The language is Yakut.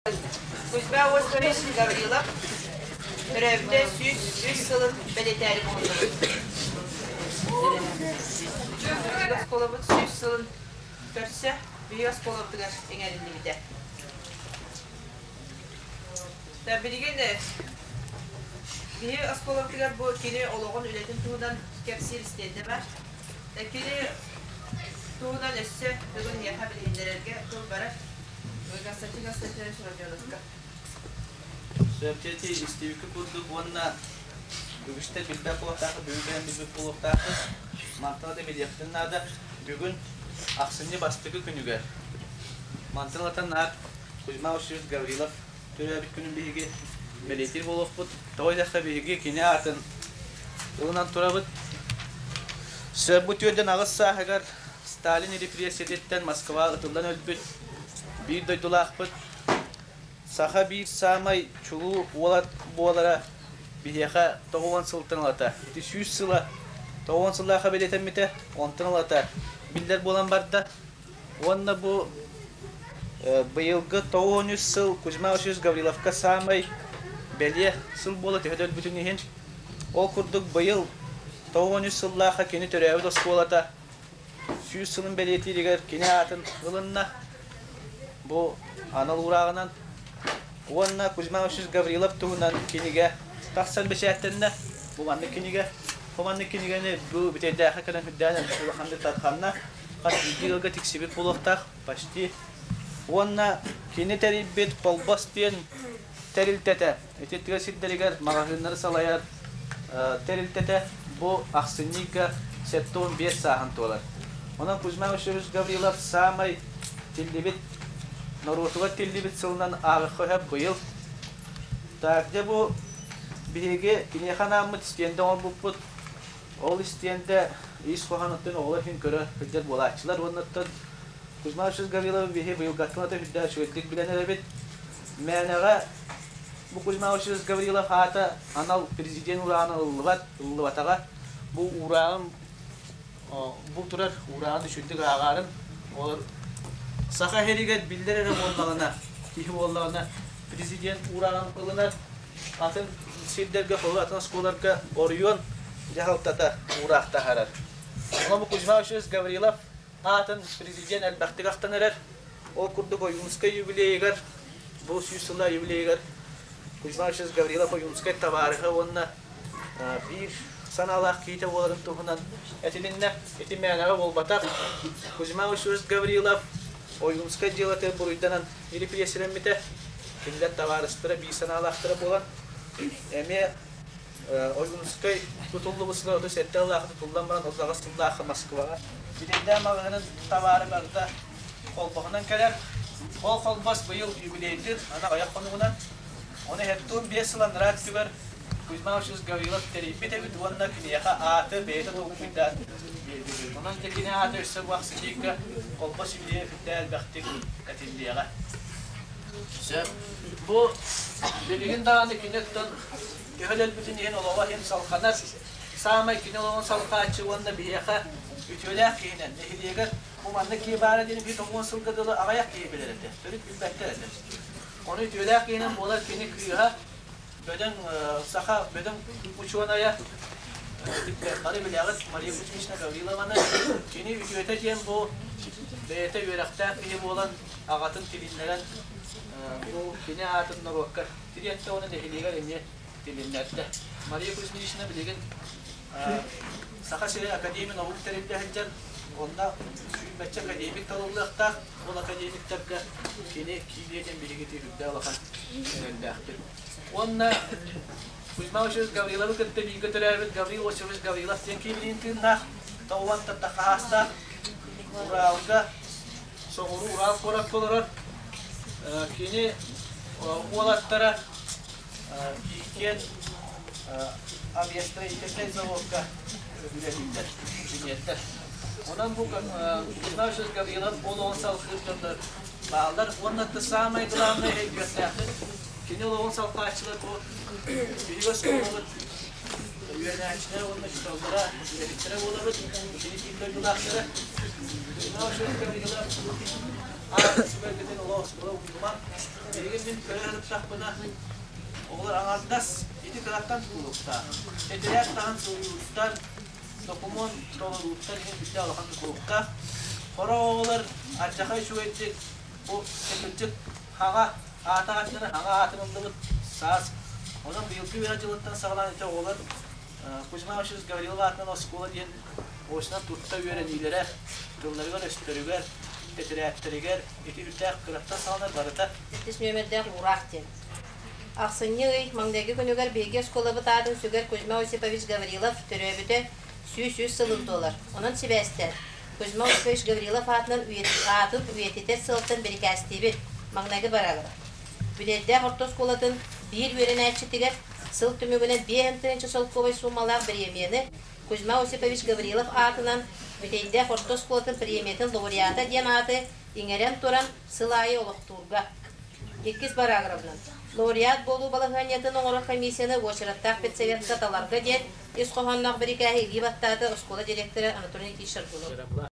Кузьма Осипович Гаврилов төрөөбүтэ 103 сылын бэлиэтээри муһуннубут. Биһиги оскуолабыт 100 сылын көрсө биһиги оскуолабытыгар иҥэриллибитэ. Билигин биһиги оскуолабытыгар бу кини олоҕун үлэтин туһунан кэпсиир истиэндэ бар. Кини туһунан өссө бүгүн эһиэхэ билиһиннэрэргэ тыл барар. Константин Константинович Родионовка. Сөпчэти истибиккэ курдук уонна үгүстэр билбэт буолуохтаахпыт, бүгүн кэлэн билбит буолуохтаахпыт. Мантан да билиэхпитин наада. Бүгүн ахсынньы бастакы күнүгэр мантан ылата наар Кузьма Васильевич Гаврилов төрөөбүт күнүн биһиги бэлиэтиир буолуохпут. Тоҕо диэтэххэ биһиги кини аатын ылынан турабыт. Сөп түөрдэн аҕыс сааһыгар Сталин репрессиятыттан Москва ытыллан өлбүт биир дойдулаахпыт, саха биир саамай чулуу уола буолара биһиэхэ 90 сылтан ылата. Ити 100 сыла 90 сыллаахха бэлиэтэммитэ, онтон ылата биллэр буолан барда. Уонна бу быйылгы 93 сыл Кузьма Васильевич Гавриловка саамай бэлиэ сыл буола төһө да өлбүтүн иһин. Ол курдук быйыл 93 сыллаахха кини төрөөбүт оскуолата 100 сылын бэлиэтииригэр кини аатын ылынна. Бу анал уурааҕынан уонна Кузьма Васильевич Гаврилов туһунан кинигэ тахсан бэчээттэннэ. Бу маннык кинигэ. Бу маннык кинигэни бу Бүтэйдээххэ кэлэн үрдээн улаханнык тарханна. Хас биирдии ыалга тиксибит буолуохтаах почти. Уонна кини тэрийбит Холбос диэн тэрилтэтэ ити тыа сирдэригэр маҕаһыыннары салайар тэрилтэтэ бу ахсынньыга 75 сааһын туолар. Онон Кузьма Васильевич Гаврилов саамай тиллибит, норуотугар тиллибит сылынан ааҕыахха сөп быйыл. Так, дьэ бу биһиги киниэхэ анааммыт истиэндэ оҥорбуппут. Ол истиэндэ ис хоһоонуттан оҕолор иһин көрө сылдьар буолааччылар уонна оттон Кузьма Васильевич Гаврилов биһи быйылгаттан ата үрдээх үчүгэйдик билэн эрэбит. Мээнэҕэ бу Кузьма Васильевич Гаврилов аата анал президент урааҕынан ылыллыбат, ылыллыбатаҕа. Бу уурааҕын бу турар уурааҕын үчүгэйдик ааҕаарын олор Саха сиригэр биллэр эрэ буоллаҕына, киһи буоллаҕына президент уурааҕын ылынар, атын сирдэргэ, холобур атын оскуолаларга оройуон дьаһалтата уураах таһаарар. Онон бу Кузьма Васильевич Гаврилов аатын президент элбэхтик ахтан эрэр. Ол курдук Ойуунскай юбилейыгар, бу 100 сыллаах юбилейыгар Кузьма Васильевич Гаврилов Ойуунскай табаарыһа уонна биир санаалаах киһитэ буоларын туһунан этилиннэ. Ити мээнэҕэ буолбатах. Кузьма Васильевич Гаврилов Ойуунскай дьыалата буруйданан репрессиялэммитэ. Кинилэр табаарыстара биир санаалаахтара буолан, эмиэ Ойуунускай тутуллубут сыла 37 сыллаах тутуллан баран 38 сыллаахха Москваҕа Бүтэйдээх маҕаһыынын табаары барыта холбоһунан кэлэр. Ол холбос быйыл юбилейдыыр, аны аҕыйах хонугунан. Ону иһэттуун 5 сыл анараа өттүгэр Кузьма Васильевич Гаврилов тэрийбит эбит уонна киниэхэ ааты бэйэтэ толкуйдаан биэрбит. Онон дьэ кини аата өссө бу ахсынньыга холбос юбилейа үрдэ элбэхтик этиллиэҕэ. Сөп. Бу билигин даҕаны кини оттон төһө да өлбүтүн иһин олоҕо иһин салҕанар. Саамай кини олоҕун салҕааччы уонна биһиэхэ үтүөлээх киһинэн нэһилиэгэр бу маннык киһи баара диэн биир 90 сылга дылы аҕыйах киһи билэр этэ. Төрүт билбэттэр этэ. Ону үтүөлээх киһинэн буолар кини кыыһа бөдөҥ саха бөдөҥ учуонайа бары билэҕит Мария Кузьминична Гаврилованы. Кини үтүөтэ диэн бу бэйэтэ үөрэхтээх киһи буолан аҕатын тилиннэрэн бу кини аатын норуокка тириэртэ уонна нэһилиэгэр эмиэ тилиннэрдэ. Мария Кузьминична билигин Саха сирин академия наук тэриллэ сылдьан, онно сүүрбэччэ академик талыллыахтаах. Ол академиктарга кини киириэ диэн биһиги үрдээх улахан эрэллээхпит. Уонна Кузьма Васильевич Гавриловы кытта бииргэ төрөөбүт Гаврил Васильевич Гаврилов диэн киһи тыыннаах, тоҕуан тахаастаах Уралга соҕуруу Урал куоракка олорор. Кини уолаттара иккиэн авиастроительнай заводка үлэлииллэр, инженердэр. Онон бу Кузьма Васильевич Гаврилов олоҕун салгыыр дьоннор бааллар. Уонна самое главное өйдүөхтээхпит, кини олоҕун салҕааччылар бу биһиги оскуолабыт үөрэнээччилэрэ уонна учууталлара, үлэһиттэрэ буолабыт, кини биир дойдулаахтара. Кузьма Васильевич Гаврилов. Аатын сүбэргитин олох оскуола умнумаҥ. Билигин мин көрө сырыттахпына, оҕолор аҥардас ити кыраттан тутулуктаах. Тэтэрээт таһан суруйууттан, докумуон толорууттан иһин бүтэ улахан тутулуктаах. Хоро оҕолор ардьахай үчүгэйдик бу кырдьык хаҕа аата ааттана хаҕа аатырыллыбыт саас. Онон быйылгы үөрэх дьылыттан саҕалаан ити оҕолор Кузьма Васильевич Гаврилов аатынан оскуола диэн очно тутта үөрэниилэрэ тылларыгар-өстөрүгэр, тэтэрээттэригэр ити үрдээх кыраттан саҕаланар барыта. Иккис нүөмэрдээх уураах диэн. Ахсынньы ый маҥнайгы күнүгэр биһиги оскуолабыт аатын сүгэр Кузьма Осипович Гаврилов төрөөбүтэ 103 сылын туолар. Онон сибээстээн, Кузьма Осипович Гаврилов аатынан аатын үйэтитэр сыалтан бирикээстиибит. Маҥнайгы бараабыт. Бүтэйдээх орто оскуолатын биир үөрэнээччитигэр сыл түмүгүнэн 5 тыһыынча солкуобай суумалаах бириэмийэни Кузьма Осипович Гаврилов аатынан Бүтэйдээх орто оскуолатын премиятын лауреата диэн ааты иҥэрэн туран сыл аайы олохтуурга. Иккис параграфынан лауреат буолуу балаһыанньатын оҥорор комиссияны уочараттаах педсоветка таларга диэн ис хоһоонноох бирикээһи илии баттаата оскуола директора Анатолий Никитич Шаргунов.